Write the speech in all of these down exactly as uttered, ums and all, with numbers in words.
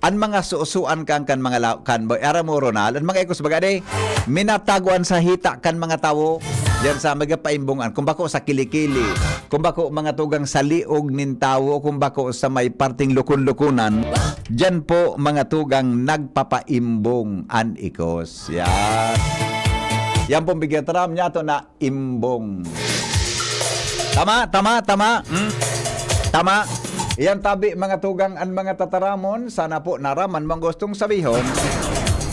An mga susuan kan, kan mga la-, kan, aram mo, Ronald, an mga ikos baga di, minatagoan sa hita kan mga tawo, diyan sa magapaimbongan, kung bako sa kilikili, kung bako mga tugang sa liog nin tawo, kung bako sa may parting lukon-lukunan, diyan po mga tugang nagpapaimbong an ikos. Yan. Yan pong bigyan taram niya to na imbong. Tama, tama, tama. Hmm? Tama. Iyan tabi, mga tugang, an mga tataramon. Sana po naraman mo ang gustong sabihon.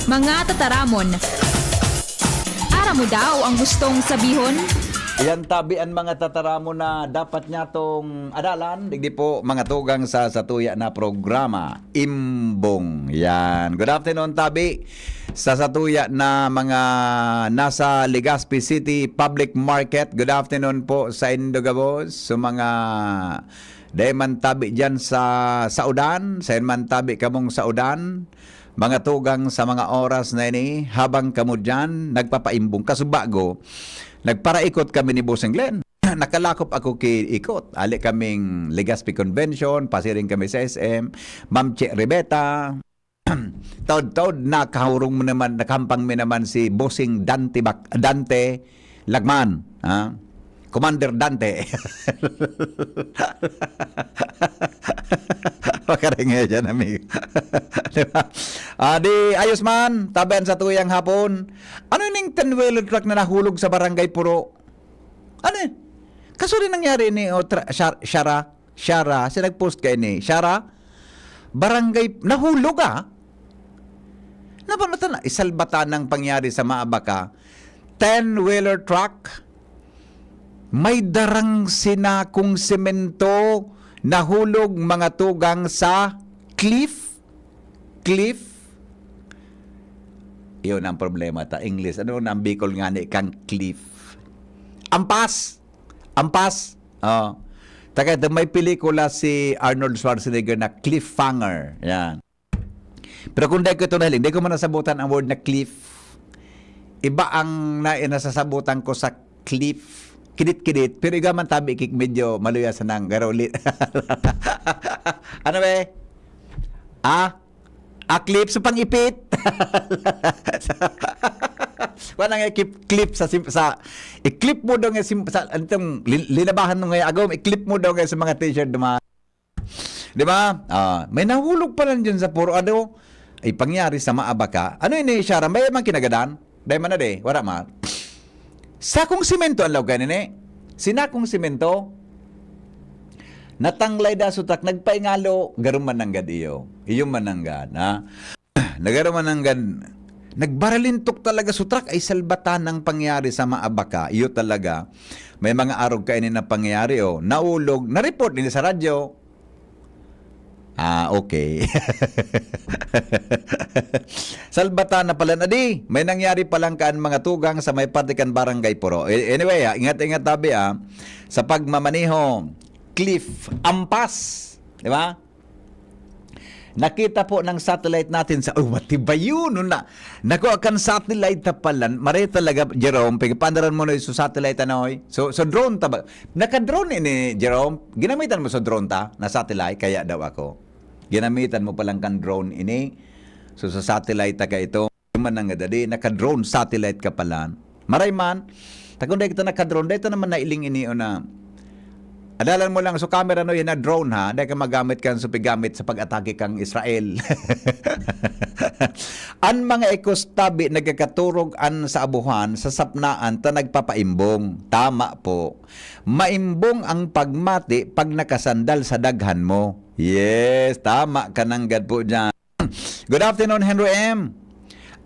Mga tataramon. Aram mo daw ang gustong sabihon? Iyan tabi an mga tataramon na dapat niya tong adalan. Digdi po, mga tugang, sa satuya na programa, Imbong. Yan. Good afternoon, tabi. Sa satuya na mga nasa Legazpi City Public Market, good afternoon po sa indo gabos. Sa mga dai man tabi diyan sa, sa udan, sa man tabi kamong sa udan, mga tugang, sa mga oras na ini, habang kamo diyan nagpapaimbong, kasubago, nagparaikot kami ni Bossing Glenn. Nakalakop ako ki ikot. Ali kaming Legazpi Convention, pasiring kami sa S M, Ma'am Che Riveta, taod-taod, nakahurong mo naman, nakahampang mi naman si Bossing Dante Bac-, Dante Lagman, ha? Commander Dante. Makaringay dyan, amigo. Di ba? Ah, di, ayos man, tabi an satuyang hapon. Ano ning ten-wheeler truck na nahulog sa Barangay Puro? Ano eh? Kaso rin nangyari ni, o, tra-, Shar-, Shara? Shara, si nag-post kaini. Shara, barangay, nahulog, ah. Napamata na, isalbata ng pangyari sa Maabaka. Ten-wheeler truck, may darang sinakong semento, nahulog, mga tugang, sa cliff. Cliff. Yun ang problema ta, English. Ano na ang Bicol nga ni kang cliff? Ampas! Ampas! Oh. Taga ito, may pelikula si Arnold Schwarzenegger na Cliffhanger. Yan. Pero kung dahil ko ito nahiling, di ko man nasabutan ang word na cliff. Iba ang na, nasasabutan ko sa cliff. Kidit-kidit. Pero iga man tabi kik medyo maluya sa nang garuli. Ano ba eh? Ah? Ah, clip sa pang-ipit. Wala nga i-clip, clip sa sim-, sa, i-clip mo daw nga sim-, sa, ano itong lin-, linabahan mo nga agom, i-clip mo daw nga sa mga t-shirt, di ba? Di ba? Ah, may nahulog pa lang dyan sa puro, ano, ay pangyari sa Maabaka. Ano yun eh, Shara? May man kinagadan? Dai man na de, wala man. Sakong simento ang lawgan ini. Sinakong simento. Natanglay da sa truck, nagpaingalo, garo man nanggad iyo. Iyo man nanggad, ha? Nagaro man nanggad, nagbaralintok talaga sa truck, ay salbatan ang pangyari sa Maabaka. Iyo talaga, may mga arog kaini na pangyari, oh. Naulog, na-report nila sa radyo. Ah, okay. Salbatan na pala na di. May nangyari palang kaan mga tugang sa may parte kan Barangay Puro. Eh, anyway, ah, ingat-ingat tabi, ah, sa pagmamaneho. Cliff Ampas, di ba? Nakita po ng satellite natin sa, oh, matibay yun, no, na, naku, akan satellite ta palan, mare talaga, Jerome, pagpandaran mo na yung satellite, ano, eh? So, so drone ta ba? Naka-drone ini, Jerome? Ginamitan mo sa drone ta, na satellite, kaya daw ako. Ginamitan mo palang kan drone ini. So, sa satellite ta ka ito, man nang dali, naka-drone, satellite ka palan. Maray man, ta kung dai kita naka-drone, dai ta naman nailing ini o na. Adalan mo lang, so camera no, yan na drone ha, dai ka magamit kan so pigamit sa pag-atake kang Israel. An mga ekos tabi nagkakaturog an sa abuhan, sa sapnaan, ta nagpapaimbong. Tama po. Maimbong ang pagmati pag nakasandal sa daghan mo. Yes, tama ka nanggad po dyan. Good afternoon, Henry M.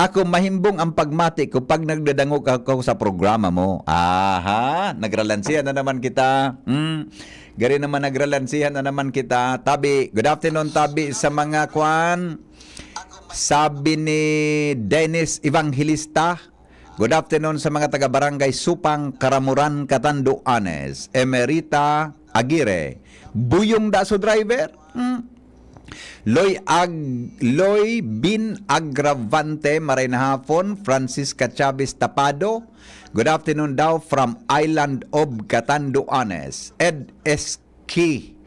Ako, mahimbong ang pagmati ko pag nagdadangog ako sa programa mo. Aha, nagralansihan na naman kita. Hmm. Gari naman, nagralansihan na naman kita. Tabi, good afternoon, Tabi, sa mga kwan. Sabi ni Dennis Evangelista, good afternoon sa mga taga Barangay Supang, Karamuran, Catanduanes. Emerita Aguirre, Buyong Daso driver? Hmm. Loy Ag-, Loy Bin Agravante, maray na hapon. Francisca Chavez Tapado, good afternoon daw from Island of Catanduanes. Ed Eski,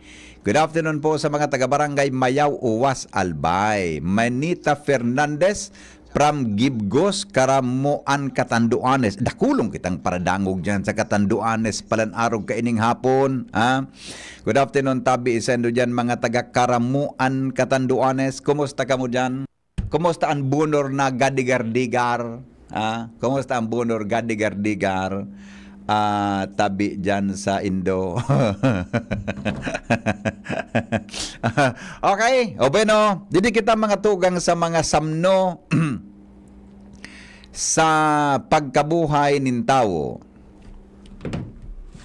Good afternoon po sa mga taga-barangay Mayaw, Uwas, Albay. Manita Fernandez from Gibgos, Karamuan, Catanduanes. Dakulong kitang paradangog dyan sa Catanduanes, palan arog kaining hapon, ha? Good afternoon, tabi isendo dyan, mga taga Karamuan, Catanduanes. Kumusta kamo dyan? Kumusta ang bunor na gadigar-digar? Ah, kumusta ang bunor gadigar-digar? Ah, tabi dyan sa Indo. Okay, o bueno, didi kita mga tugang sa mga samno sa pagkabuhay nin tawo.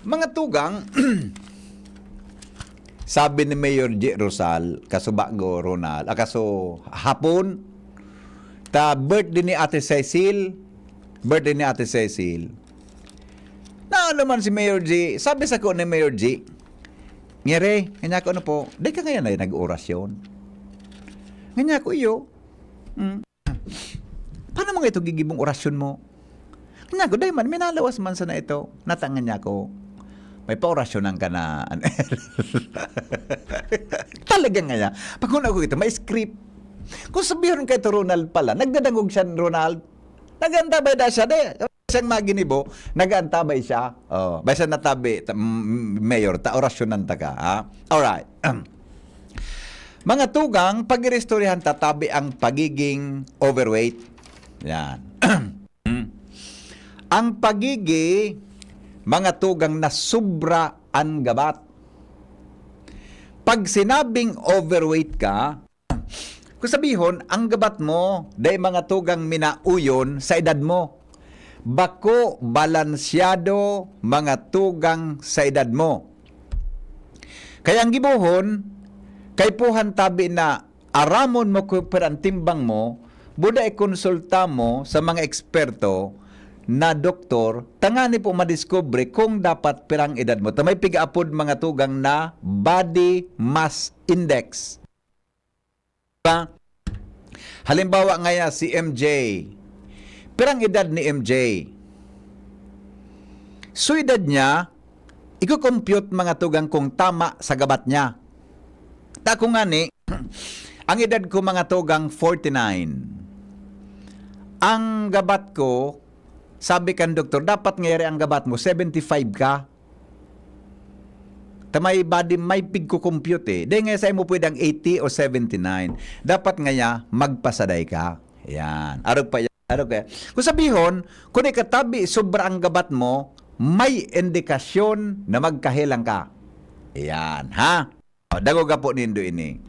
Mga tugang, sabi ni Mayor J. Rosal, kaso bago, Ronald, ah, kaso hapon, ta birthday ni Ate Cecil, birthday ni Ate Cecil. Naano man si Mayor J, sabi sa ko ni Mayor J, "Ngere, kanya ko ano po, di ka ngayon ay nag-orasyon?" Kanya ko, "Iyo." Mm. "Paano mga ito gigibong orasyon mo?" Kanya ko, "Dahil man, minalawas man sana ito." Natangan niya ako. May paorasyonan ka na. Talaga nga niya. Pag una ko ito, may script. Kung sabihin ka ito, Ronald pala, nagdadangog siya, Ronald. Nag-antabay na siya, de. Siyang maginibo, nag-antabay siya. Oh, basta natabi, ta- m- m- mayor, ta orasyonan ta ka, ha? Alright. Mga tugang, pag-iristoryahan tatabi ang pagiging overweight. Yan. Ang pagigi, mga tugang, na sobra an gabat. Pag sinabing overweight ka, kung sabihon, ang gabat mo, dai, mga tugang, minauyon sa edad mo. Bako balansyado, mga tugang, sa edad mo. Kaya ang gibohon, kaipuhan tabi na aramon mo kung pira an timbang mo, buda ikonsulta mo sa mga eksperto na doktor, tangani po madiskubre kung dapat pirang edad mo. Ta may pigaapod, mga tugang, na body mass index. Diba? Halimbawa ngaya si M J. Pirang edad ni M J? So edad niya, iko-compute, mga tugang, kung tama sa gabat niya. Ta ako ngani, ang edad ko, mga tugang, forty-nine. Ang gabat ko, sabi kan doktor, dapat ngayari ang gabat mo, seventy-five ka. Ta may body, may pigko-compute eh. Dahil nga sa imo pwede ang eighty o seventy-nine. Dapat ngaya, magpasaday ka. Yan. Arog pa yan. Arog ka. Kung sabihon, kung ikatabi, sobra ang gabat mo, may indikasyon na magkahelang ka. Yan, ha? O, dagoga po nindo ini.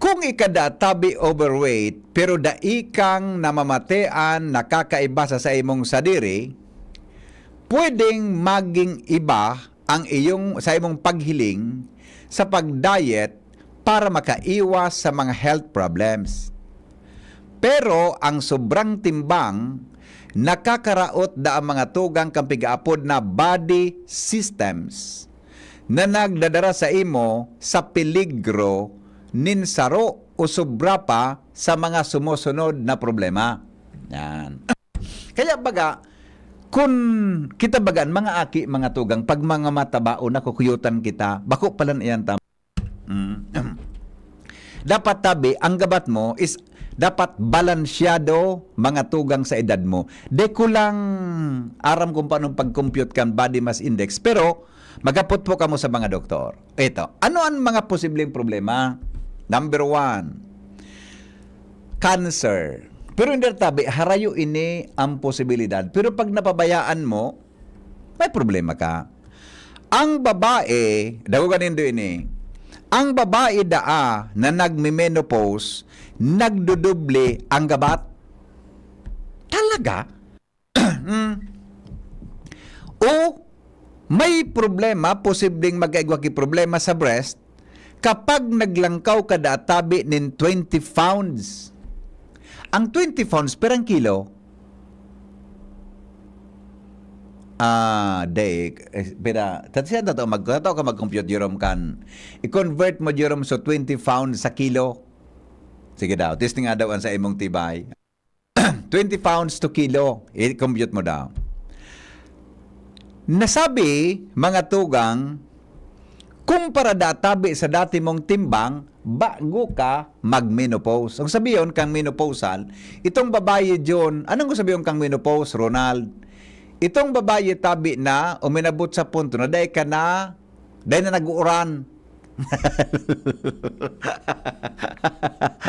Kung ikada tabi overweight, pero dai kang namamatean nakakaiba sa saimong sadiri, pwedeng maging iba ang iyong, sa imong paghiling sa pag-diet para makaiwas sa mga health problems. Pero ang sobrang timbang, nakakaraot da ang mga tugang kan pigaapod na body systems na nagdadara sa imo sa peligro nin saro o sobra pa sa mga sumusunod na problema. Yan. Kaya baga, kun kita baga, an mga aki, mga tugang, pag mga matabaon, nakukuyutan kita, bako palan iyan tama. Mm. Dapat tabi, ang gabat mo is dapat balansyado, mga tugang, sa edad mo. De ko lang aram kung paano pag-compute kan body mass index, pero maghapot po kamo sa mga doktor. Ito, ano ang mga posibleng problema? Number one, cancer. Pero hindi tabi, harayo ini ang posibilidad. Pero pag napabayaan mo, may problema ka. Ang babae, dagoga nindo ini, ang babae daa na nagme-menopause, nagdodoble ang gabat. Talaga? Mm. O may problema, posibleng magkaigwa ki problema sa breast kapag naglangkaw ka da tabi nin twenty pounds. Ang twenty pounds, pirang kilo? Ah, de, eh, pira, tati siya totoo, mag-, totoo ka mag-compute, Jerome, kan. I-convert mo, Jerome, so twenty pounds sa kilo. Sige daw, testing nga daw ang sa imong tibay. Twenty pounds to kilo, i-compute mo daw. Nasabi, mga tugang, Kumpara da tabi sa dati mong timbang, bago ka mag-menopause. Ang sabiyon kang menopausal, itong babayi, John, anong sabiyon kang menopause, Ronald? Itong babayi tabi na uminabot sa punto na dai ka na, dai na nag-uuran.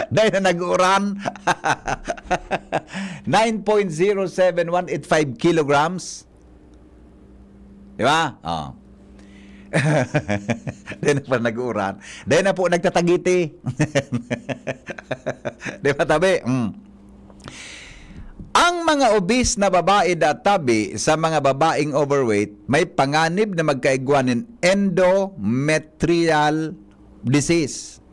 Dai na nag-uuran. Nine point zero seven one eight five kilograms. Di ba? Oh. Dai na pa nag-uuran. Dai na po nagtatagiti. Di ba, tabi? Mm. Ang mga obese na babae da tabi sa mga babaeng overweight, may panganib na magkaigwa nin endometrial disease.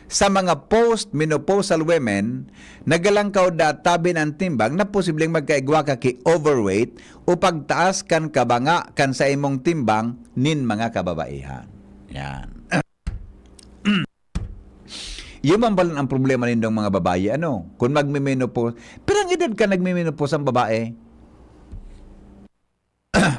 Sa mga postmenopausal women, nagalangkaw da tabi an timbang na posibleng magkaigwa ka ki overweight o pagtaas kan kabanga kan sa imong timbang nin mga kababaihan. Yan. Yun man pala ang problema nindong mga babae, ano? Kung magme-menopause, pero ang edad ka nagme-menopause ang babae?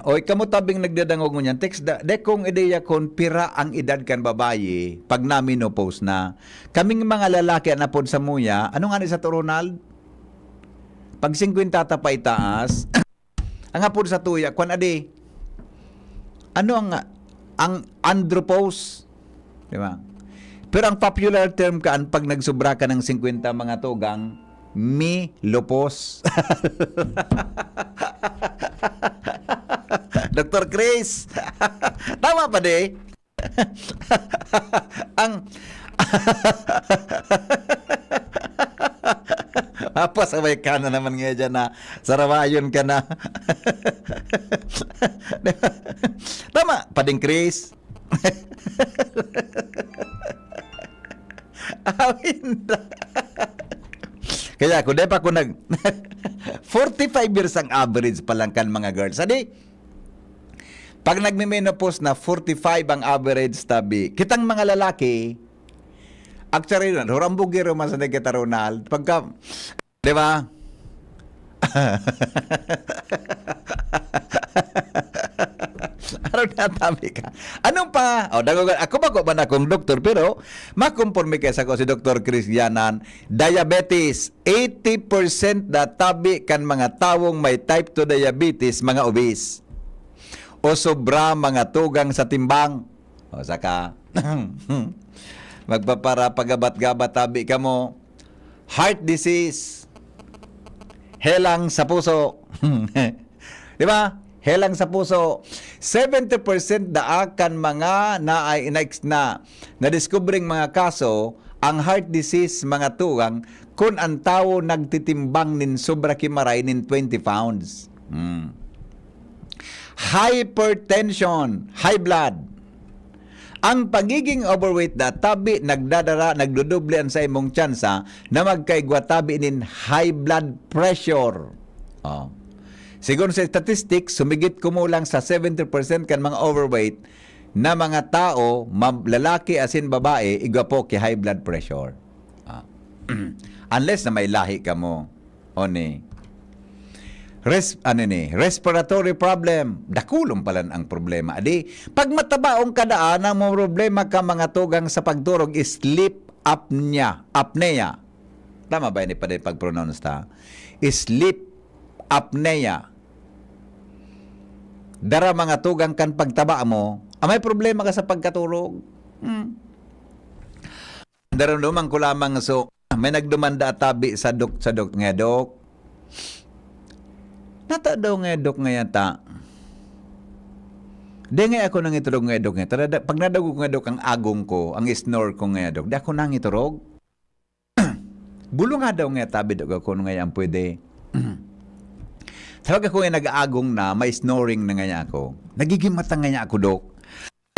Oy, kamo tabing nagdadangog ngunyan, text da, de kong ideya kun pira ang edad kan babayi pag na-menopause na. Kaming mga lalaki an apod samuya, ano ngani sato, Ronald? Pag singkwenta ta pa itaas, ang apod satuya, kwan adi, ano ang, ang andropause? Di ba? Pero ang popular term kaan pag nagsobra ka ng singkwenta, mga tugang, milopos. Doktor Chris, tama pa di? Ang mapasaway ka na naman ngayon dyan na sarawayon ka na. Tama pa din, Chris? Awin na. Kaya ako, di pa ako nag-, forty-five years ang average pa lang kan mga girls. Adi, pag nagme-menopause na, forty-five ang average tabi. Kitang mga lalaki, actually, hurambugiro man sa kita, Ronald. Pagka, di ba? Ano na tabi ka? Anong pa? O, dangogon, ako ba ko ba na akong doktor? Pero, makomporme kaya sa ko si Doktor Chris Yanan, diabetes, eighty percent na tabi kan mga tawong may type two diabetes, mga obese. O sobra mga tugang sa timbang. O saka, magpapara pagabat-gabat tabi kamo. Heart disease. Helang sa puso. Di ba? Helang sa puso. Seventy percent daa kan mga naay next na nadiskubreng mga kaso ang heart disease, mga tugang, kun ang tawo nagtitimbang nin sobra ki maray nin twenty pounds. Hmm. Hypertension, high blood. Ang pagiging overweight da tabi nagdadara, nagdodoble an sa imong tsansa na magkaigwa tabi nin high blood pressure. Oh. Sigon sa statistics, sumigit kumulang sa seventy percent kan mga overweight na mga tao, ma-, lalaki asin babae, igwa po ki high blood pressure. Ah. Unless na may lahi kamo. O ni, res-, ano ni, respiratory problem. Dakulon palan ang problema. Adi, pag matabaong ka daan, ang mga problema ka mga tugang sa pagturog is sleep apnea. Apnea. Tama ba ini pa din pag-pronounce ta? Sleep apnea. Dara mga tugang kan pagtaba mo, ah, may problema ka sa pagkaturog. Hmm. Daramdaman ko lamang, so, may nagdumanda tabi sa dok-, sa dok-, nga, "Dok, nata daw nga, Dok, nga yata. Di nga ako nangiturog nga, Dok, nga. Tada, pag nadagog nga, Dok, ang agong ko, ang snore ko nga, Dok, di ako nangiturog." Bulong nga daw nga tabi, Dok, ako nga yan pwede. Tawag ako nga nag-aagong na, may snoring na nga niya ako. Nagigimata nga niya ako, Dok.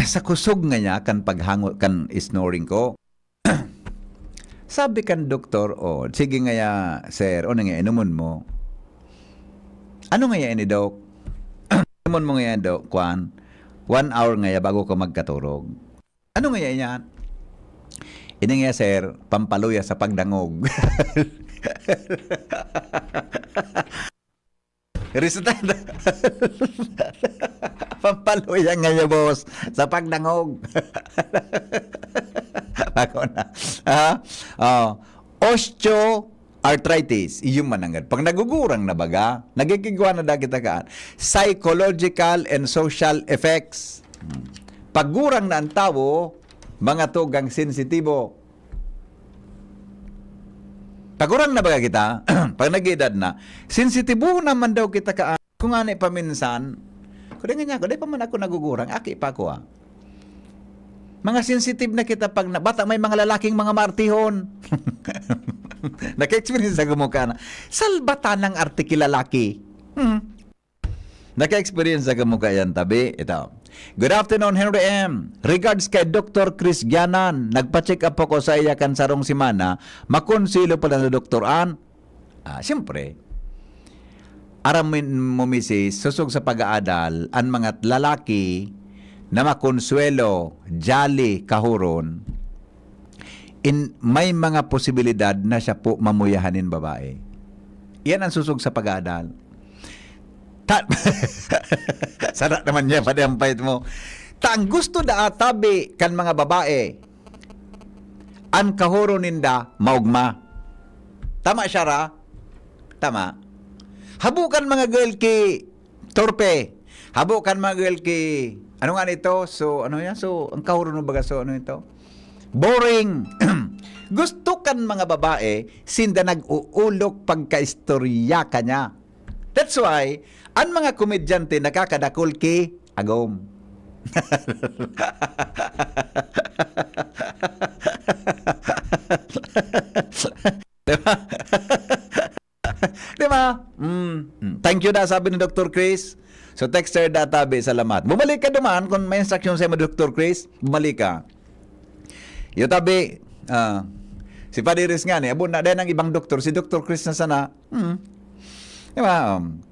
Sa kusog nga niya kan paghango-, kan snoring ko. Sabi kan doktor, "Oh, sige nga ya, sir, ano nga inomon mo?" "Ano nga ya ini, Dok?" "Inomon mo nga ya, Dok, kwan, one hour nga ya bago ka magkaturog." "Ano nga ya yan?" "Ini nga ya, sir, pampaluya sa pagdangog." Resultado. Paluya nga yabos sa pagdangog. Ako na. Ha? Oh. Osteoarthritis. Iyo man nanggad. Pag nagugurang na baga, nagkikigwa na da kita kaan. Psychological and social effects. Hmm. Pag gurang na ang tawo, mga tugang sensitibo. Pag gurang na baga kita, pag nag-edad na, sensitibo naman daw kita kaan. Kung ani paminsan, "Kuringan niya ako, dai pa man ako nagugurang, aki pa ako, ah." Mga sensitive na kita pag na, bata may mga lalaking mga maartihon. Naka-experience ako mo ka na. Salbatan ng arte ki lalaki. Hmm. Naka-experience ako mo ka yan, tabi. Ito. "Good afternoon, Henry M. Regards kay Doktor Chris Gianan. Nagpa-check up ako sa iya kan sarong semana. Makonselo pala na doktor an." Ah, siyempre, aram mo, misis, sosog sa pag-aadal, an mga lalaki na makonsuelo, jolly, kahuron, in, may mga posibilidad na siya po mamuyahan nin babae. Yan ang sosog sa pag-aadal. Ta-, sana naman niya, pati ang pait mo. Ta, ang gusto da atabi kan mga babae, an kahuro ninda maogma. Tama siya ra? Tama. Habo kan mga girl ki torpe. Habo kan mga girl ki, ano nga nito? So, ano yan? So, ang kahuro no baga, so, ano ito? Boring. Gusto kan mga babae, sinda nag-uulok pagkaistorya ka niya. That's why, an mga komedyante nakakadakol ki agom. Di ba? Di ba? Mm. Mm. "Thank you da," sabi ni Doktor Chris. So, texter da tabi, salamat. Bumalik ka duman kung may instruction sa'yo mo, Doktor Chris. Bumalik ka. Iyo tabi, ah, si Padiris nga ni, abo na, dahil ang ibang doktor, si Doktor Chris na sana. Hmm. Di ba? Um,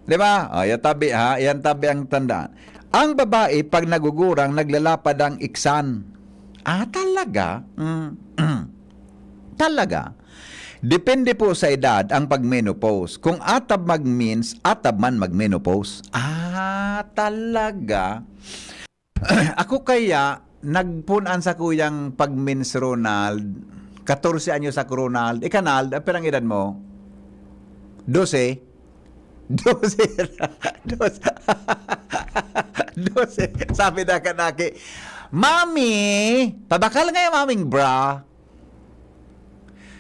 di ba? O, iyo tabi, ha? Yan tabi ang tandaan. Ang babae, pag nagugurang, naglalapad ang iksan. Ah, talaga? Mm. Talaga? Depende po sa edad ang pag-menopause. Kung atab mag-mens, atab man mag-menopause. Ah, talaga? Ako kaya, nagpun-an sa kuyang pag-mens, Ronald. Katorse anyos ako, Ronald. Ika, Nald, ah, pirang edad mo? Dose? Dose. Dose. Dose. Sabi na ka, naki, "Mami, pabakal nga yung maming bra."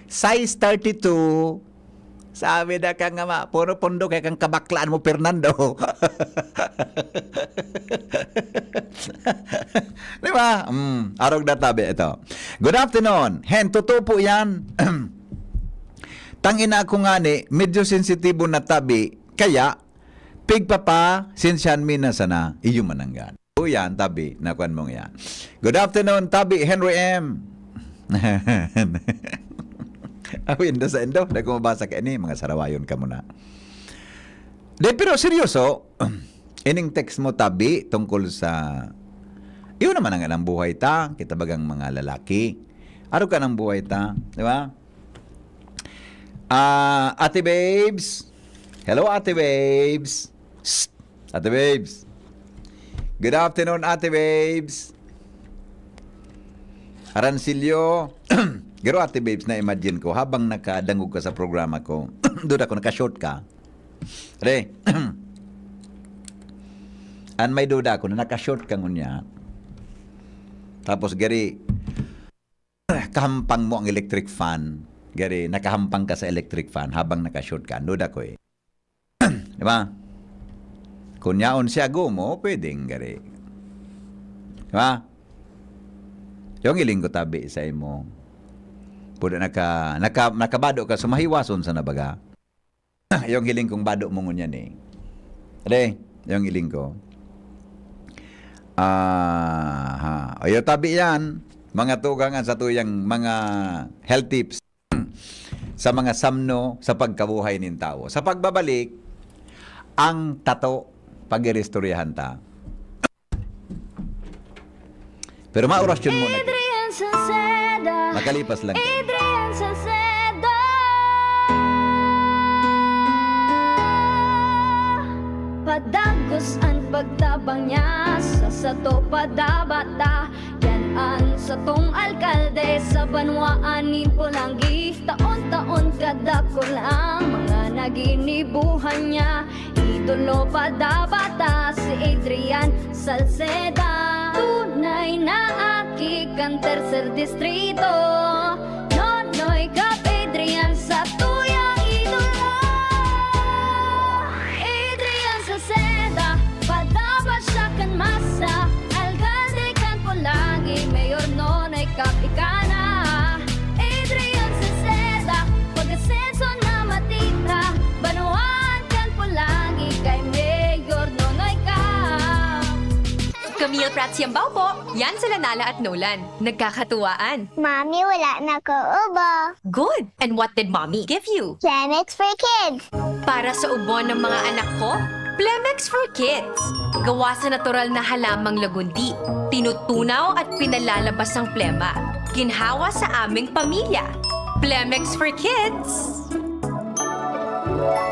Size thirty-two. Sabi na ka nga, ma, puro pundok kaya kang kabaklaan mo, Fernando. Di ba? Mm, arog na tabi ito. "Good afternoon. Hen, totoo po yan." Tangina ko nga ni, medyo sensitibo na tabi. Kaya, pigpapa, sensyahan mi na sana. Iyo mananggan. O yan, tabi, nakuan mong yan. "Good afternoon, tabi, Henry M." Awin da sa indo, na kumabasa ka ini, mga sarawayon ka muna. De, pero seryoso, ining text mo, tabi, tungkol sa, iyo naman ang anang buhay ta, kita bagang mga lalaki. Araw ka ng buhay ta, di ba? Ah, Ate Babes. Hello, Ate Babes. Psst, Ate Babes. Good afternoon, Ate Babes. Arancilio. Garo, Ate Babes, na-imagine ko, habang nakadangog ka sa programa ko, duda ko, naka-short ka. Re. An may duda ko na naka-short ka ngunya. Tapos, gari, kahampang mo ang electric fan. Gari, nakahampang ka sa electric fan habang naka-short ka. Ano da ko eh. Di ba? Kung yaon siya gumo, pwedeng gari. Di ba? Yung iling ko tabi sa imo. Pwede naka, naka, nakabado ka, sumahiwason sa nabaga. Yung hiling kong bado mo ngunyan eh. Re, yung hiling ko. Aha. O, yo, tabi yan. Mga tugang an satuyang mga health tips sa mga samno sa pagkabuhay nin tawo. Sa pagbabalik, ang tato, pag-iristoryahan ta. Pero maorasyon muna kita. Adrian Salcedo. Makalipas lang tayo. Adrian Salcedo. Padagos an Pagtabang niya sa sato pa dapat ta. Yan an satong alkalde sa banwaan nin Polangui. Taon-taon kadakul ang mga naginibuhan niya. Idolo pa dapat ta si Adrian Salceda. Tunay na aki kan Tercer Distrito. Nonoy Cap Adrian sa tuyang idolo. Adrian Salceda, padapat siya kan masa. Alkalde kan Polangui, Mayor Nonoy Cap ika na. Adrian Salceda, pag-asenso na matita. Banwaan kan Polangui kay Mayor Nonoy Cap. Camille Prats Yambao po. Yan sila Nala at Nolan. Nagkakatuwaan. Mami, wala na ko ubo. Good! And what did Mommy give you? Planex for Kids. Para sa ubo ng mga anak ko, Plemex for Kids. Gawa sa natural na halamang lagundi. Tinutunaw at pinalalabas ang plema. Ginhawa sa aming pamilya. Plemex for Kids.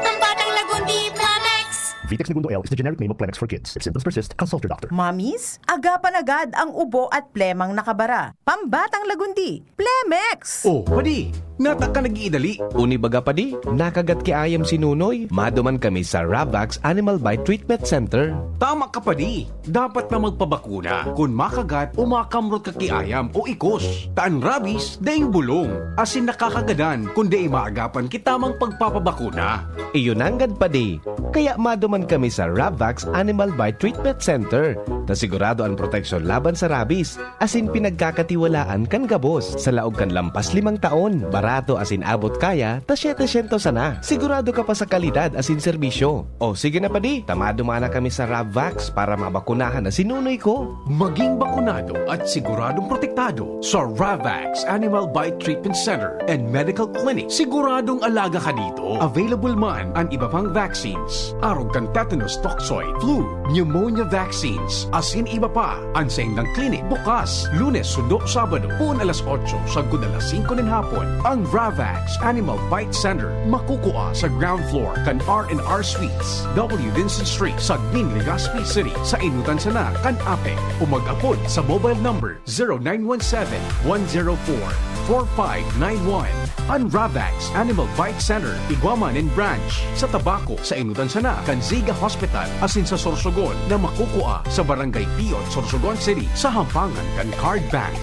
Pambatang lagundi, Plemex! Vitex Negundo L is the generic name of Plemex for Kids. If symptoms persist, consult your doctor. Mommies, agapan agad ang ubo at plemang nakabara. Pambatang lagundi, Plemex! Oh, padi, nata ka nag-iidali. Uni baga, padi, nakagat ki ayam si Nunoy. Maduman kami sa Ravax Animal Bite Treatment Center. Tama ka, padi. Dapat na magpabakuna kun makagat o makamrot ka ki ayam o ikos. Ta an rabies, daing bulong, asin nakakagadan kun dai maagapan ki tamang pagpapabakuna. Iyo nanggad, padi. Kaya maduman kami sa Ravax Animal Bite Treatment Center, ta sigurado an proteksyon laban sa rabies. Asin pinagkakatiwalaan kan gabos. Sa laog kan lampas limang taon, barato asin abot kaya ta setecientos sana. Sigurado ka pa sa kalidad asin serbisyo. O sige na, padi, ta maduman na kami sa Ravvax para mabakunahan na si Nunoy ko. Maging bakunado at siguradong protektado sa Ravvax Animal Bite Treatment Center and Medical Clinic. Siguradong alaga ka dito. Available man an iba pang vaccines, arog kan tetanus toxoid, flu, pneumonia vaccines, asin iba pa. An saindang klinik bukas Lunes sundo Sabado, poon alas otso sagkod alas singko nin hapon. Ang Ravax Animal Bite Center makukua sa ground floor kan R and R Suites, W Vincent Street, Sagmin, Legazpi City, sa inutan sana kan APEC, o mag-apod sa mobile number zero nine one seven, one zero four, four five nine one. An Ravax Animal Bite Center, igwa man nin branch sa Tabaco, sa inutan sana kan Ziga Hospital, asin sa Sorsogon na makukua sa Barangay Piot, Sorsogon City, sa hampangan kan Card Bank.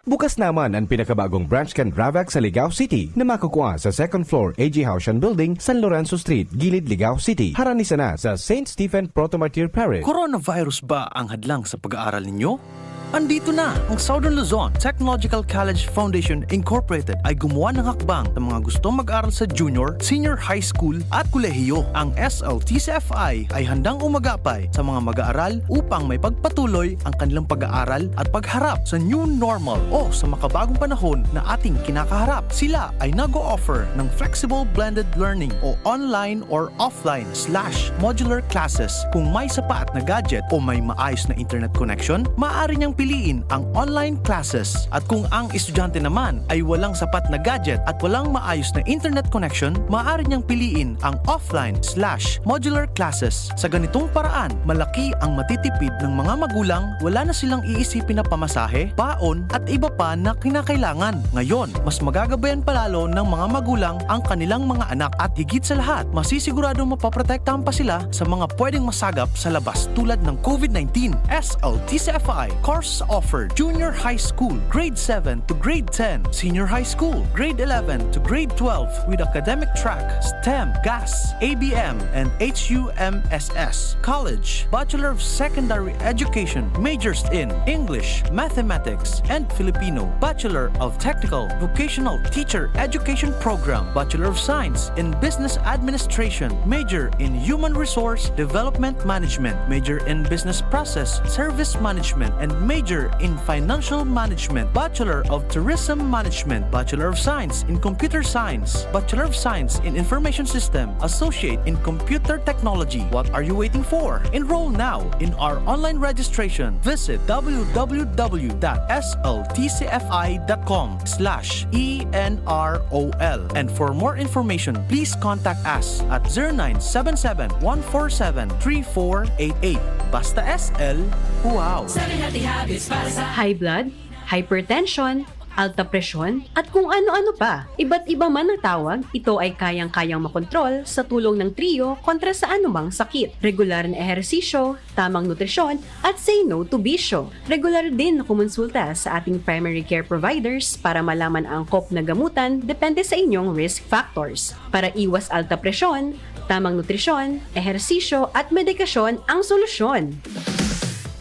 Bukas naman an pinakabagong branch kan Ravax sa Ligao City na makukua sa second floor A G Haushan Building, San Lorenzo Street, Gilid, Ligao City, harani sana sa Saint Stephen Proto-Martyr Parish. Coronavirus ba ang hadlang sa pag-aaral ninyo? Andito na! Ang Southern Luzon Technological College Foundation Incorporated ay gumawa ng hakbang sa mga gustong mag-aral sa junior, senior high school at kolehiyo. Ang S L T C F I ay handang umagapay sa mga mag-aaral upang maipagpatuloy ang kanilang pag-aaral at pagharap sa new normal o sa makabagong panahon na ating kinakaharap. Sila ay nag-o-offer ng flexible blended learning o online or offline slash modular classes. Kung may sapat na gadget o may maayos na internet connection, maaari niyang piliin ang online classes. At kung ang estudyante naman ay walang sapat na gadget at walang maayos na internet connection, maaari niyang piliin ang offline slash modular classes. Sa ganitong paraan, malaki ang matitipid ng mga magulang, wala na silang iisipin na pamasahe, baon, at iba pa na kinakailangan. Ngayon, mas magagabayan pa lalo ng mga magulang ang kanilang mga anak at higit sa lahat, masisiguradong mapoprotektahan pa sila sa mga pwedeng masagap sa labas tulad ng COVID nineteen. S L T C F I course offered: Junior High School, Grade seven to Grade ten, Senior High School, Grade eleven to Grade twelve with academic track STEM, GAS, A B M, and H U M S S. College, Bachelor of Secondary Education, majors in English, Mathematics, and Filipino, Bachelor of Technical Vocational Teacher Education Program, Bachelor of Science in Business Administration, major in Human Resource Development Management, major in Business Process Service Management, and Major in Financial Management, Bachelor of Tourism Management, Bachelor of Science in Computer Science, Bachelor of Science in Information System, Associate in Computer Technology. What are you waiting for? Enroll now in our online registration. Visit w w w dot s l t c f i dot com slash e n r o l. And for more information, please contact us at zero nine seven seven, one four seven, three four eight eight. Basta S L, wow! Seven healthy habits para sa high blood, hypertension, alta presyon, at kung ano-ano pa. Iba't iba man na tawag, ito ay kayang-kayang makontrol sa tulong ng Trio kontra sa anumang sakit. Regular na ehersisyo, tamang nutrisyon, at say no to bisyo. Regular din na kumonsulta sa ating primary care providers para malaman ang angkop na gamutan depende sa inyong risk factors. Para iwas alta presyon, tamang nutrisyon, ehersisyo, at medikasyon ang solusyon.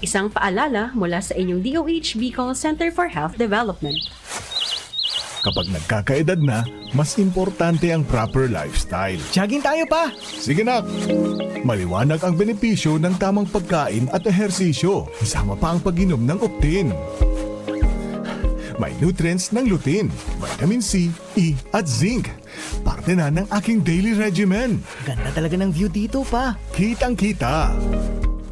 Isang paalala mula sa inyong D O H Bicol Center for Health Development. Kapag nagkakaedad na, mas importante ang proper lifestyle. Jogging tayo pa! Sige, nak! Maliwanag ang benepisyo ng tamang pagkain at ehersisyo, kasama pa ang pag-inom ng Optin. May nutrients ng lutein, vitamin C, E, at zinc. Parte na ng aking daily regimen. Ganda talaga ng view dito, pa. Kitang-kita.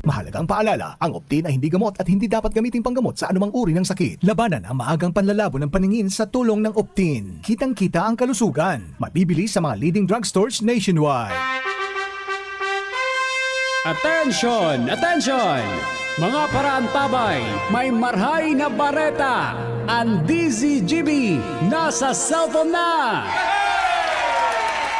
Mahalagang paalala, ang Optin ay hindi gamot at hindi dapat gamiting panggamot sa anumang uri ng sakit. Labanan ang maagang panlalabo ng paningin sa tulong ng Optin. Kitang-kita ang kalusugan. Mabibili sa mga leading drugstores nationwide. Attention! Attention! Mga paraantabay, may marhay na bareta! Ang D Z G B nasa cellphone na!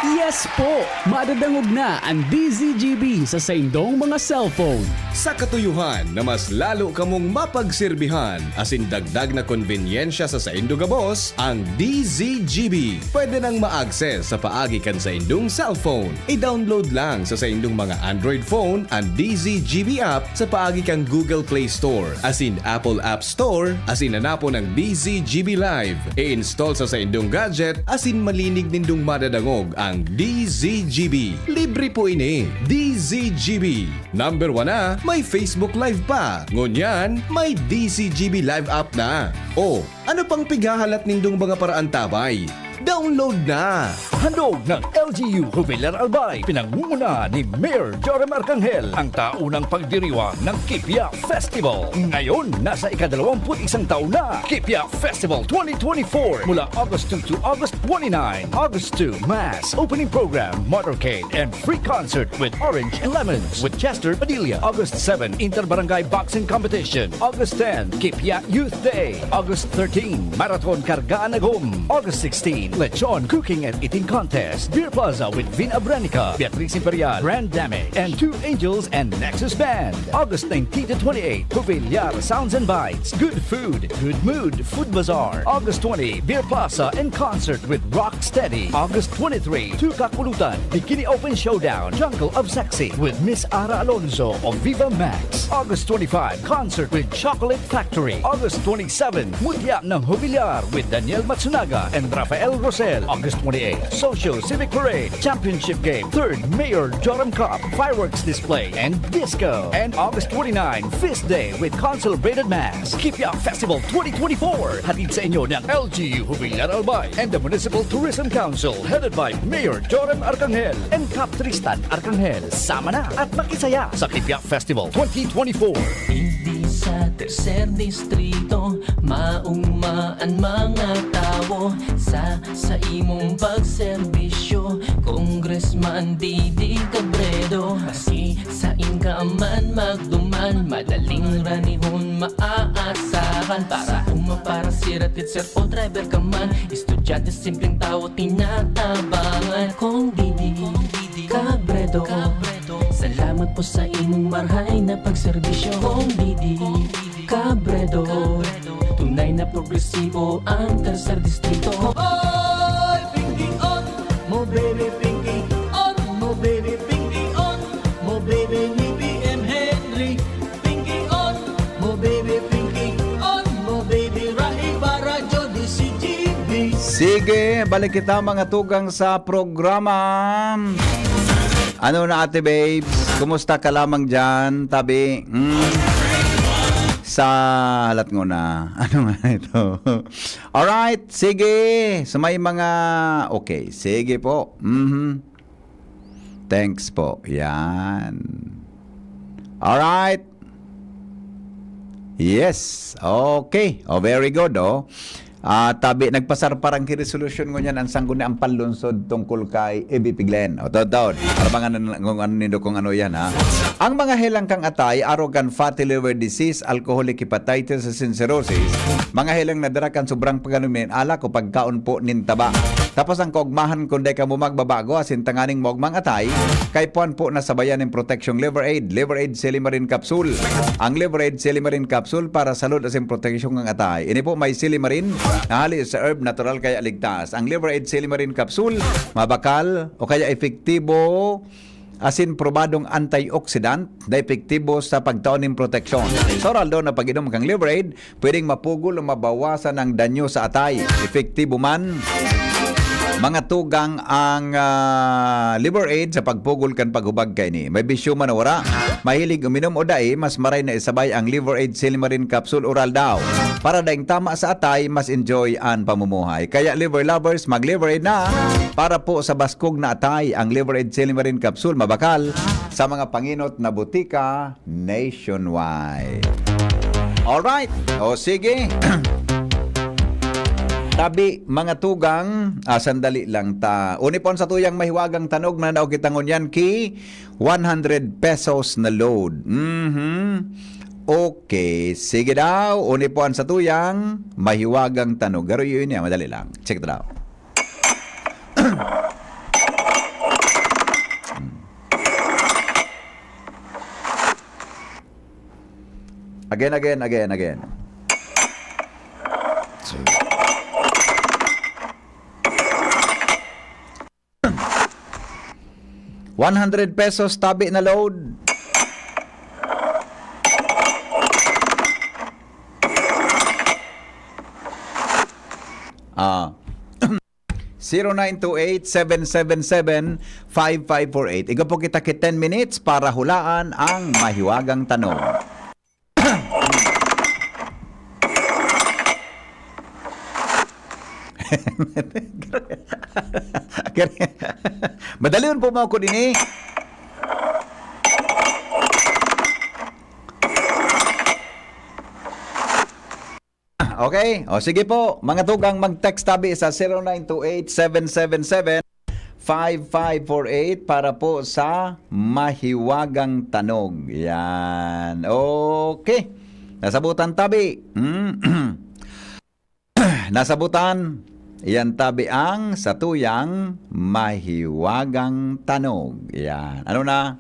Yes po! Madadangog na ang D Z G B sa saindong mga cellphone. Sa katuyuhan na mas lalo kamong mapagserbihan asin dagdag na konbenyensya sa saindo gabos, ang D Z G B pwede nang ma-access sa paagi kan saindong cellphone. I-download lang sa saindong mga Android phone ang D Z G B app sa paagi kan Google Play Store asin Apple App Store asin hanapon ang D Z G B Live. I-install sa saindong gadget asin malinig nindong madadangog ang D Z G B. Libre po ini. D Z G B. Number one na, may Facebook Live pa. Ngunyan, may D Z G B Live app na. O, ano pang pighahalat nindong mga paraantabay? Download na! Handog ng L G U Jubilar Albay, pinangungunahan ni Mayor Joram Arcangel, ang taunang pagdiriwang ng Kipia Festival. Ngayon, nasa ikadalawamput isang taon na, Kipia Festival twenty twenty-four, mula August two to August twenty-nine. August two, Mass, Opening Program, Motorcade, and free concert with Orange and Lemons with Chester Padilla. August seven, Inter-Barangay Boxing Competition. August ten, Kipia Youth Day. August thirteen, Marathon Kargaan Agom. August sixteen, Lechon Cooking and Eating Contest. Beer Plaza with Vin Abranica, Beatriz Imperial, Brand Dame, and Two Angels and Nexus Band. August nineteen to twenty-eight, Jubilar Sounds and Bites. Good food, good mood, Food Bazaar. August twenty, Beer Plaza in concert with Rock Steady. August twenty-three, Tukak Ulutan, Bikini Open Showdown, Jungle of Sexy with Miss Ara Alonso of Viva Max. August twenty-five, concert with Chocolate Factory. August twenty-seven, Mutya ng Jubilar with Daniel Matsunaga and Rafael Rosel. August twenty-eight, Social Civic Parade, Championship Game, third Mayor Joram Cup, Fireworks Display, and Disco. And August twenty-nine, Feast Day with Consolidated Mass. Kipia Festival twenty twenty-four. Hatid sa inyo ng L G U Jubilar Albay and the Municipal Tourism Council, headed by Mayor Joram Arcangel and Cap Tristan Arcangel. Sama na at makisaya sa Kipia Festival twenty twenty-four. Digdi sa tercer distrito, mauma an mga tawo sa, sa imong pagserbisyo, Congressman Didi Cabredo. Maski sain ka man magduman, madaling ranihon maaasahan. Para uma, para sir, at sir o driver ka man, estudyante, simpleng tawo, tinatabangan. Kong Didi Cabredo, salamat po sa imong marhay na pagserbisyo. Kong Didi Cabredo, tunay na progresibo ang Tercer Distrito. Oy, Pinky on mo, baby, Pinky on mo, baby, Pinky on mo, baby, ni B M Henry. Pinky on mo, baby, Pinky on mo, baby, Rahi Barajo, D C G B. Sige, balik kita mga tugang sa programa. Ano na, Ate Babes? Kumusta ka lamang dyan, tabi? Mm. Sa halat ngona. Ano nga ito? Alright, sige. So may mga, okay, sige po. Mhm. Thanks po. Yan. Alright. Yes. Okay. Oh, very good, oh. Ah, tabi, nagpasarparang ki resolusyon ngunyan ang Sangguniang Panlungsod tungkol kay A B P Glenn. O, totoo. Para mga nan-, kung ano nindo, kung ano yan, ha? Ang mga helang kang atay, arog kan fatty liver disease, alcoholic hepatitis, asin cirrhosis, mga helang nadara kan sobrang pag-inom nin alak o pagkaon po nin taba. Tapos ang kaugmahan, kung dai kamo magbabago, asin tanganing maugmang atay, kaipuhan po na sabayan nin proteksyong Liver Aid, Liver Aid Silimarin Capsule. Ang Liver Aid Silimarin Capsule para sa lod asin proteksyon ng atay. Ini po may silimarin, na hali sa herb, natural kaya ligtas. Ang Liver Aid Silimarin Capsule, mabakal o kaya epektibo asin probadong antioxidant na epektibo sa pagtao nin proteksyon. Sa oral daw na pag-inom kang Liver Aid, pwedeng mapugol o mabawasan ang danyo sa atay. Epektibo man, mga tugang ang, ah, Liver Aid sa pagpugol kan paghubag kaini. May bisyo man o wara, mahilig uminom o dai, mas maray na isabay ang Liver Aid Silimarin Capsule Oral daw. Para daing tama sa atay, mas enjoy an pamumuhay. Kaya Liver Lovers, mag-Liver Aid na! Para po sa baskog na atay, ang Liver Aid Silimarin Capsule mabakal sa mga panginot na butika nationwide. Alright. O sige. Tabi, mga tugang, ah, sandali lang ta. Uni po ang satuyang mahiwagang tanog na naog kita ngunyan ki one hundred pesos na load. Mhm. Okay. Sige daw. Uni po ang satuyang mahiwagang tanog. Garo yun niya. Madali lang. Check it out. Again, again, again, again. One hundred pesos tabi na load. Ah. Zero nine two eight, seven seven seven, five five four eight. Igwa po kita ki ten minutes para hulaan ang mahiwagang tanong. Madali yun po, mga kudini. Okay? O, sige po. Mga tugang, mag-text tabi sa zero nine two eight, seven seven seven, five five four eight para po sa mahiwagang tanog. Yan. Okay. Nasabutan tabi. Hmm. Nasabutan. Yan tabi ang satuyang mahiwagang tanog. Yan. Ano na?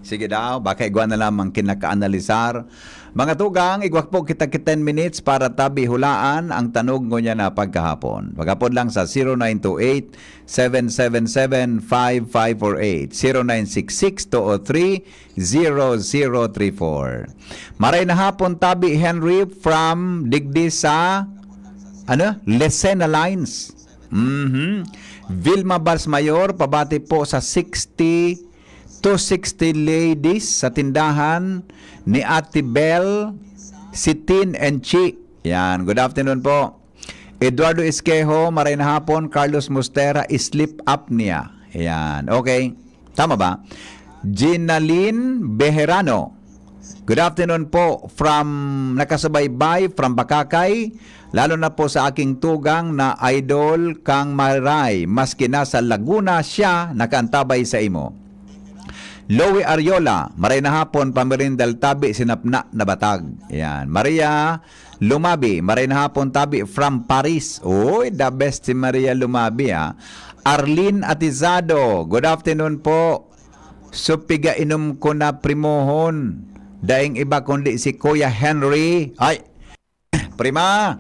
Sige daw, baka igwa na lamang kinakaanalisar. Mga tugang, igwa po kita ki ten minutes para tabi hulaan ang tanog ngunyan na pagkahapon. Paghapon lang sa zero nine two eight, seven seven seven, five five four eight, zero nine six six, two oh three, zero zero three four. Maray na hapon, Tabi Henry from digdi sa, ano, Lesena Lines. Mhm. Vilma Basmayor, pabati po sa sixty to sixty ladies sa tindahan ni Ate Bel, si Tin and Chi. Yan, good afternoon po. Eduardo Esquejo, maray na hapon. Carlos Mostera, sleep apnea. Yan, okay. Tama ba? Ginaline Bejerano, good afternoon po from nakasubaybay from Bacacay, lalo na po sa aking tugang na idol kang Maray, maski nasa Laguna siya nakaantabay sa imo. Louie Ariola, maray na hapon, pamirindal tabi, sinapna na batag. Yan. Maria Lumabi, maray na hapon, tabi from Paris. Uy, the best si Maria Lumabi, ah. Arlene Atizado, good afternoon po. So, piga inom ko na primohon. Daing iba kundi si Kuya Henry. Ay, prima,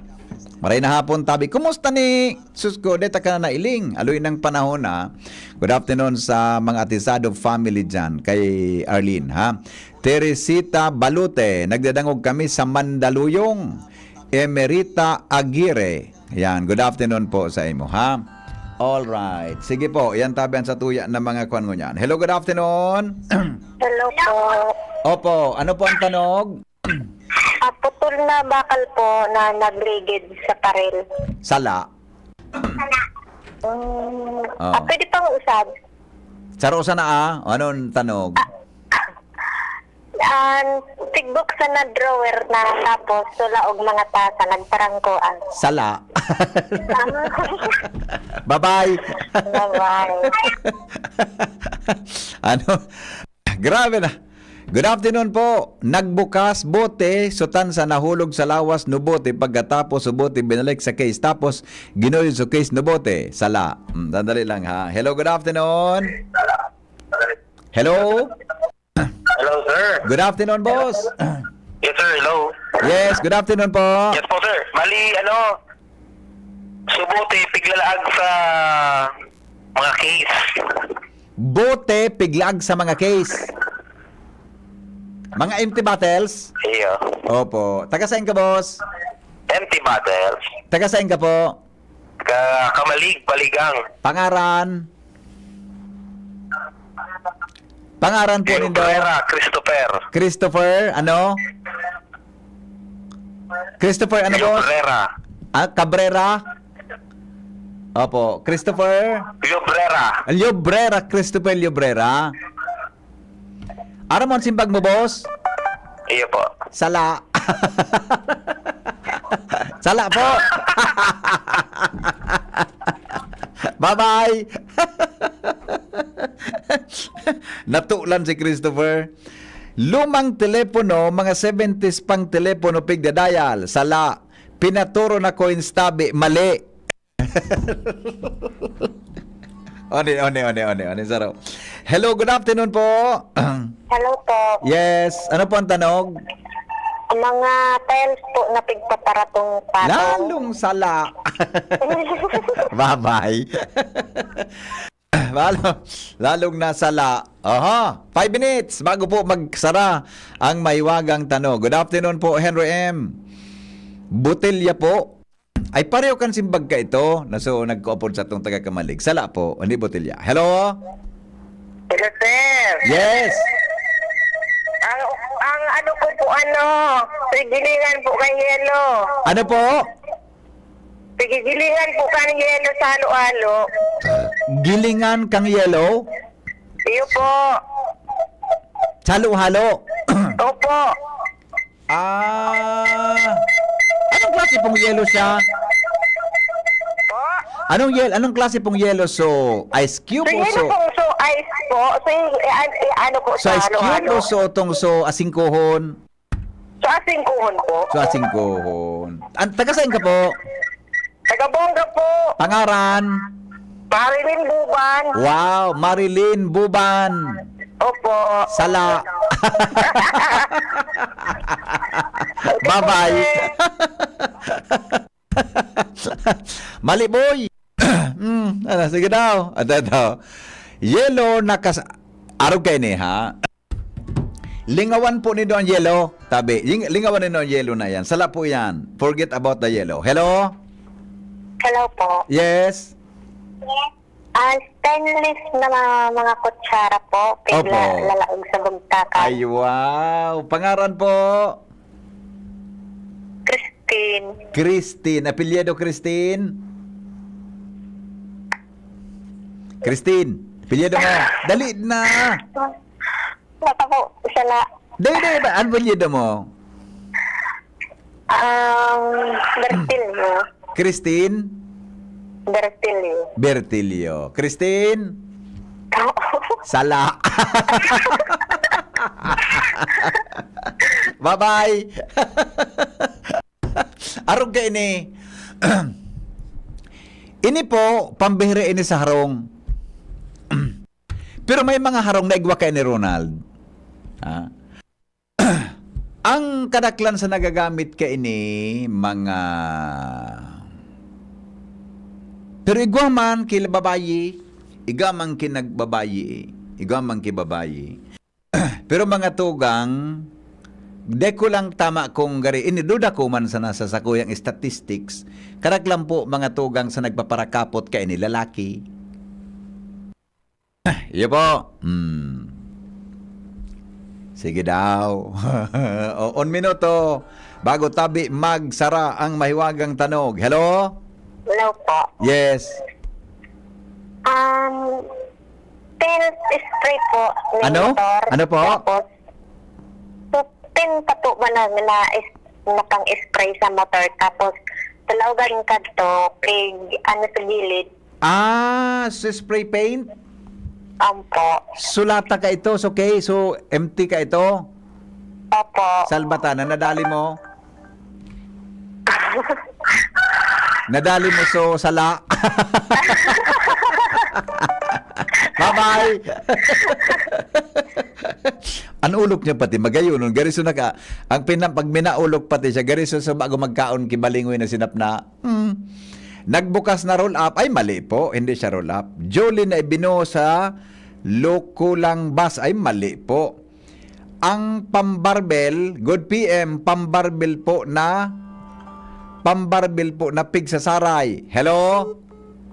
maray na hapon, tabi. Kumusta ni, sus ko, deta ka na nailing? Aloy ng panahon, ah. Good afternoon sa mga Atizado family dyan, kay Arlene, ha? Teresita Balute, nagdadangog kami sa Mandaluyong. Emerita Aguirre. Yan, good afternoon po sa imo, ha? All right. Sige po, yan tabi ang satuya ng mga kwan ngunyan. Hello, good afternoon. Hello po. Opo, ano po ang tanog? Ah, putol na bakal po na nagligid sa paril. Sala. Mm, Oh. ah, pwede pang usab. Saro sana, ah. Anong tanog? Ah, tigbok sa na drawer na tapos sula og mga tasa nagparangkoan. Sala. Tama. Bye-bye. Bye-bye. Ano? Grabe na. Good afternoon po. Nagbukas bote, sutan sa nahulog sa lawas no bote, pagkatapos so bote binalik sa case, tapos ginuyod sa case no bote. Sala. Hmm, sandali lang ha. Hello, good afternoon. Hello? Hello, sir. Good afternoon, boss. Yes, sir. Hello. Yes, good afternoon po. Yes po, sir. Mali, ano, subuti, piglalaag sa mga case. Bote, piglag sa mga case. Mga empty bottles? Iyo. Opo. Taga saan ka, boss? Empty bottles. Taga saan ka po? Ka Kamalig, Baligang. Pangaran? Pangaran po nindo? Cabrera, Christopher. Christopher, ano? Christopher, ano, boss? Cabrera. Ah, Cabrera? Opo. Christopher? Llobrera. Llobrera, Christopher Llobrera. Ano man simbag mo, boss? Iyo po. Sala. Sala po. Bye-bye. Natulan si Christopher. Lumang telepono, mga seventies pang telepono, pigdadayal. Sala. Pinaturo na ko yung stabi. Mali. Oni, oni, oni, oni, oni, saro. Hello, good afternoon po. Hello po. Yes, ano po ang tanog? Mga tiles po na pigpaparatong-patong. Lalong sala. Bye-bye. Lalo, lalong nasala. Aha, five minutes bago po magsara ang mahiwagang tanog. Good afternoon po, Henry M. Botelya po. Ay, pareho kan simbag ka ito, na so nagkuapod sa atong taga Kamalig. Sala po, hindi botelya. Hello? Hello, sir. Yes. Ang, ang ano ko po, ano, pigilingan po kan yelo. Ano po? Pigilingan po kan yelo sa halo-halo. Gilingan kang yelo? Iyo po. Sa halo-halo? Opo. Ah. Anong klase pong yelo siya? Po? Anong yel-, anong klase pong yelo? So, ice cube So, o yelo so? pong so ice po. So, i-, i-, i-, ano po So, sa ice cube halo-halo? o so tong so asingkuhon? So, asingkuhon po. So, asingkuhon. An-, taga saan ka po? Taga Bongga po. Pangaran? Marilyn Buban. Wow, Marilyn Buban. Opo. Sala. Bye-bye. Mali, boy. Hmm, ano, sige daw. Ato, ato. Yelo na kas-, arog kaini, ha? Lingawan po nindo ang yelo. Tabi, ling-, lingawan nindo ang yelo na yan. Sala po yan. Forget about the yellow. Hello? Hello po. Yes? Ah, stainless na mga, mga kutsara po. Opo. Pigla-, lalaog sa bugtakan. Ay, wow. Pangaran po? Christine. Christine. Apelyido Christine? Christine, apelyido mo. Dali na. Baka po, isa na. Dali, dali ba? Ano apelyido mo? Um, Bertilio. Christine? Bertilio. Bertilio. Christine? Sala. Bye-bye. Arog kaini. Ini po, pambihira ini sa harong. Pero may mga harong na igwa kaini, Ronald. Ah. Ang kadaklan sa nagagamit kaini, mga, pero igwa man ki babayi, igwa man ki nagbabayi, igwa man ki babayi. Pero mga tugang, di ko lang tama kung gari, ini duda ko man sana sa sakuyang statistics, kadaklan po mga tugang sa nagpaparakapot kaini lalaki. Iyo po. Hmm. Sige daw. O, un minuto bago tabi magsara ang mahiwagang tanog. Hello? Hello po. Yes. Um, paint spray po ng Ano? motor. Ano po? Tapos, so, paint pa po ba na, na, is, na pang-spray sa motor? Tapos, talagang kadto, pig, ano sa gilid. Ah, so spray paint? Ampo. Sulata ka ito, so okay, so empty ka ito? Opo. Salbata na, nadali mo? Nadali mo, so sala. Bye-bye! An ulok niya pati, magayonon, gariso na ka. Ang pinam, pag minaulok pati siya, gariso sa bago magkaon, kibalingoy na sinap na. Hmm. Nagbukas na roll up, ay mali po, hindi siya roll up. Julie na ibino sa loko lang bas, ay mali po. Ang pambarbel, good P M, pambarbel po na, pambarbel po na pigsasaray. Hello?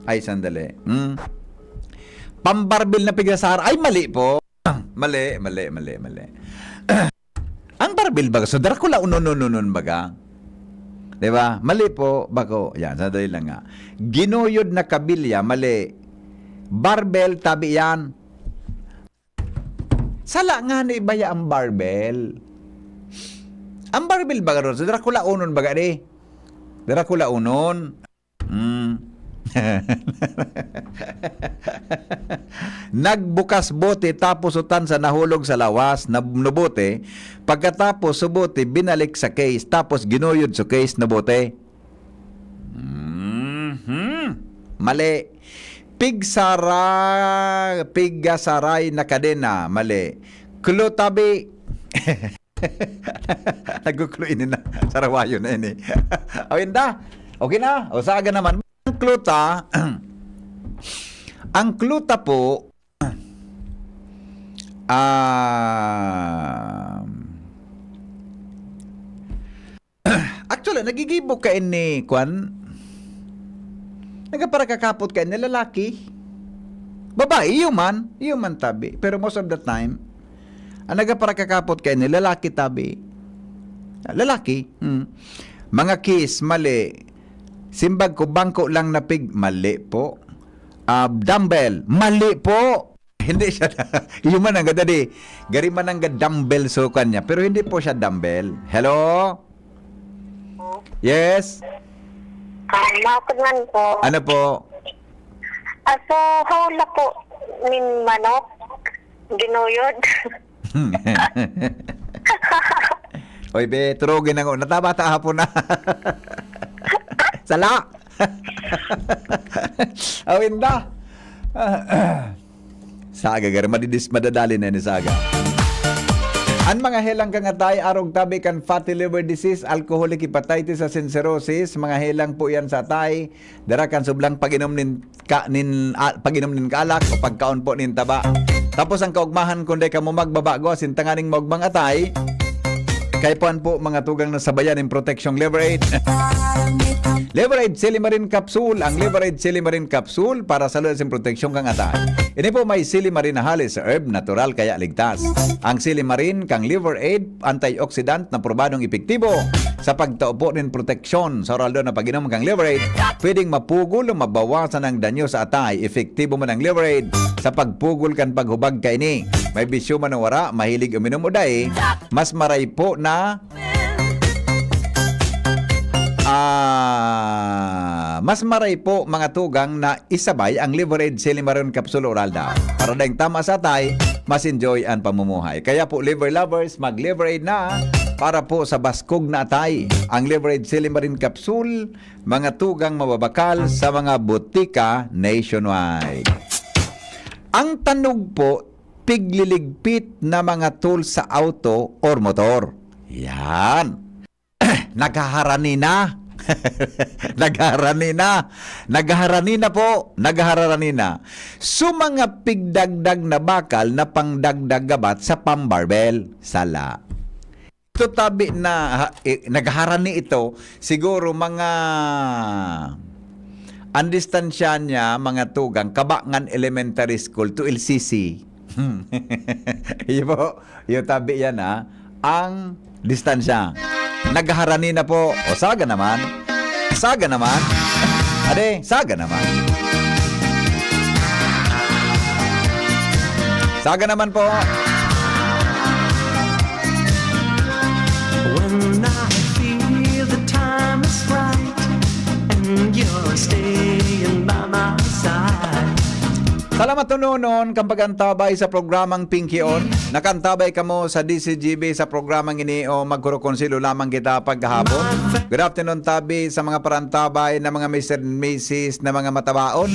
Ay, sandali. Hmm. Pambarbel na pigsasaray. Ay, mali po. Mali, mali, mali, mali. Ang barbel baga, so Dracula unon-unon baga. Di ba? Mali po, bako. Yan, sandali lang nga. Ginuyod na kabilya, mali. Barbel, tabi yan. Sala nga ni baya ang barbel. Ang barbel baga ron, so Dracula unon baga di. Dracula unon. Mm. Nagbukas bote tapos utan sa nahulog sa lawas na, na bote. Pagkatapos sa bote, binalik sa case tapos ginuyod sa case na bote. Mhm. Mali. Pigsara, pigasaray na kadena. Mali. Klutabi. Nagkuklo ini na. Sarawayo na ini. O, inda. Okay na. O, saga naman. Ang kluta, ang kluta po, ah, actually, nagigibo ka ini, kwan? Nagaparakakapot ka ini, lalaki? Babae, iyo man. Iyo man, tabi. Pero most of the time, ang nagaparakakapot ka ini, lalaki, tabi. Lalaki. Hmm. Mga kiss, mali. Simbag ko, bangko lang na pig, mali po. Ah, dumbbell, mali po. Hindi siya, iyo man ang gadadi. Gari man ang dumbbell so kanya, pero hindi po siya dumbbell. Hello? Yes? Ah, maupod man po. Ano po? Aso, hawla po nin manok. Ginuyod. Oy, be, turugin na ngo. Nataba ta hapon na. Sala! Awin da. Saga, gari, madidis, madadali na ni saga. An mga helang kang atay, arog tabi kan fatty liver disease, alcoholic hepatitis, asin cirrhosis, mga helang po yan sa atay. Dara kan sublang pag-inom nin, ka, nin, ah, pag-inom nin kaalak o pagkaon po nin taba. Tapos ang kaugmahan, kung di ka mo magbabago, asin tanganing maugmang atay, kaipuhan po mga tugang na sabayan nin proteksyong Liver Aid. Liver Aid Silimarin Capsule. Ang Liver Aid Silimarin Capsule para sa luyag sin proteksyon kang atay. Ini po may silimarin na halis sa herb, natural kaya ligtas. Ang silimarin kang Liver Aid, antioxidant na probadong epektibo sa pagtao po nin proteksyon. Sa oral do na pag-inom kang Liver Aid, pwedeng mapugol o mabawasan ang danyo sa atay. Epektibo man ang Liver Aid sa pagpugol kan paghubag kaini. May bisyo man o wara, mahilig uminom o dai, mas maray po na Ah, mas maray po, mga tugang, na isabay ang Liver Aid Silimarin Capsule Oral daw. Para daing tama sa atay, mas enjoy ang pamumuhay. Kaya po, Liver Lovers, mag Liver Aid na para po sa baskog na atay. Ang Liver Aid Silimarin Capsule, mga tugang, mababakal sa mga botika nationwide. Ang tanog po, pigliligpit na mga tools sa auto or motor. Yan. Naghaharani na. Naghaharani na. Naghaharani na po. Naghaharani na. So, mga pigdagdag na bakal na pangdagdag gabat sa pambarbel. Sala. Ito tabi na, ha, eh, nagharani ito. Siguro mga, ang distansya niya, mga tugang, Kabangan Elementary School to L C C. Hmm. Iyo po, iyo tabi yan, ha. Ang distansya. Nagharani na po. O, saga naman. Saga naman. Ade, saga naman. Saga naman po. When I feel the time is right and you're staying by my side. Salamat, Tononon, kan pag-antabay sa programang Pinky On. Nakantabay kamo sa D C G B sa programang ini o magkurukonsilo lamang kita pagkahapon. Good afternoon, tabi, sa mga parantabay na mga Mister and Missus na mga matabaon.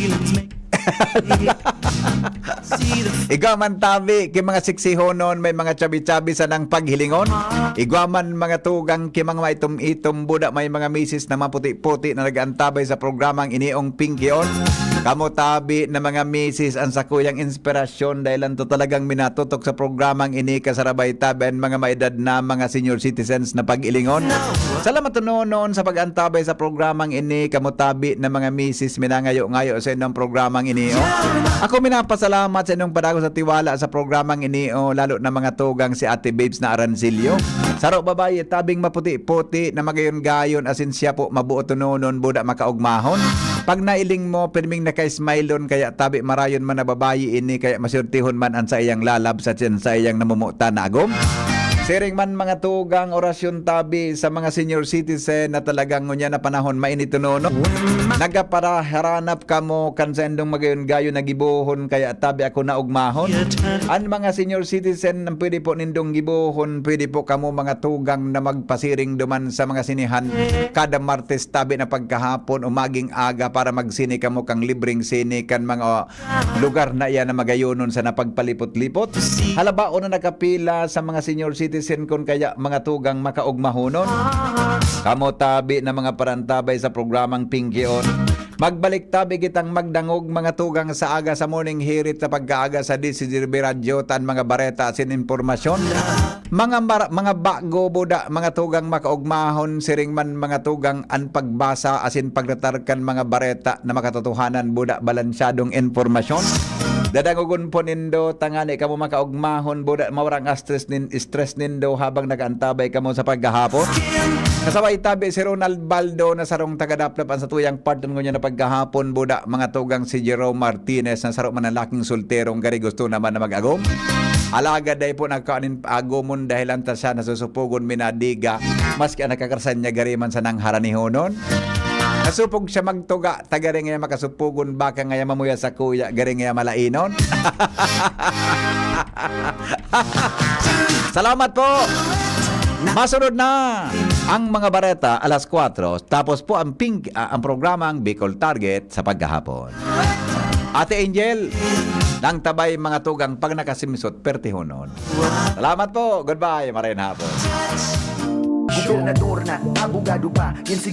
Igwa man, tabi, ki mga siksihonon, may mga chabi-chabi sanang paghilingon. Igwa man, mga tugang, ki mga maitom-itom, buda, may mga misis na maputi-puti na nag-antabay sa programang iniong Pinky On. Kamo, tabi, na mga misis, an sakuyang inspirasyon, dahil anto talagang minatutok sa programang ini, kasarabay, tabi, an mga maedad na, mga senior citizens na pag-ilingon. Salamat, Tononon, sa pag-antabay sa programang ini, kamo, tabi, na mga misis, minangayo-ngayo sa inyong programang ini, oh. Ako minapasalamat sa inyong padagos sa tiwala sa programang ini, oh, lalo na, mga tugang, si Ate Babes na Arancillo. Saro babayi, tabing maputi-puti na magayon-gayon, asin siya po mabuot, Tononon, buda, makaugmahon. Pag nailing mo, pirming naka-smile-on, kaya tabi, marayon man na babayi ini, kaya masurtihon man an saiyang lalab sa tiyan, saiyang namumutan na agom. Siring man, mga tugang, orasyon, tabi, sa mga senior citizen na talagang ngunyan na panahon mainit, Tononon. Nagaparaharanap kamo kan saindong magayon-gayon na gibohon, kaya tabi, ako na ugmahon. An mga senior citizen, ang pwede po nindong gibohon, pwede po kamo, mga tugang, na magpasiring duman sa mga sinehan kada Martes, tabi, na pagkahapon o maging aga para magsine kamo kang libreng sine kan mga lugar na iyan na magayonon sa napagpalipot-lipot. Halabaon na nakapila sa mga senior citizen, kun kaya, mga tugang, makaugmahonon. Kamo, tabi, na mga parantabay sa programang Pinky On. Magbalik tabi kitang magdangog, mga tugang, sa aga sa morning hirit sa pagkaaga sa D C G B Radyo, tan mga bareta asin impormasyon. Mga mar-, mga bago, buda, mga tugang, makaugmahon, siring man, mga tugang, an pagbasa asin pagtratar kan mga bareta na makatotohanan, buda, balansyadong impormasyon. Dadangogon po nindo, tangani kamo makaugmahon, buda, mawarang stress nin-, stress nindo habang nag-aantabay kamo sa paghahapon. Kasabay tabi si Ronald Baldo na sarong taga-Daplap an satuyang partner ngunyan na paghahapon, buda, mga tugang, si Jerome Martinez na saro man an laking solterong gari gusto naman na mag-agom. Alagad dai po nagkanin agomon dahil anta siya nasusupugon minadiga, maski an nakakarasan niya gari man sanang haranihonon. Nasupog siya magtuga, tagaring niya makasupugon, baka ngaya mamuya sa kuya, garing ngaya malainon. Salamat po. Masunod na ang mga bareta alas kwatro, tapos po ang pink, ah, ang programang Bicol Target sa paghahapon. Ate Angel, nang tabay, mga tugang, pag nakasimsot, pertihonon. Salamat po. Goodbye. Maray na hapon. Gobernador na, abogado pa, yan si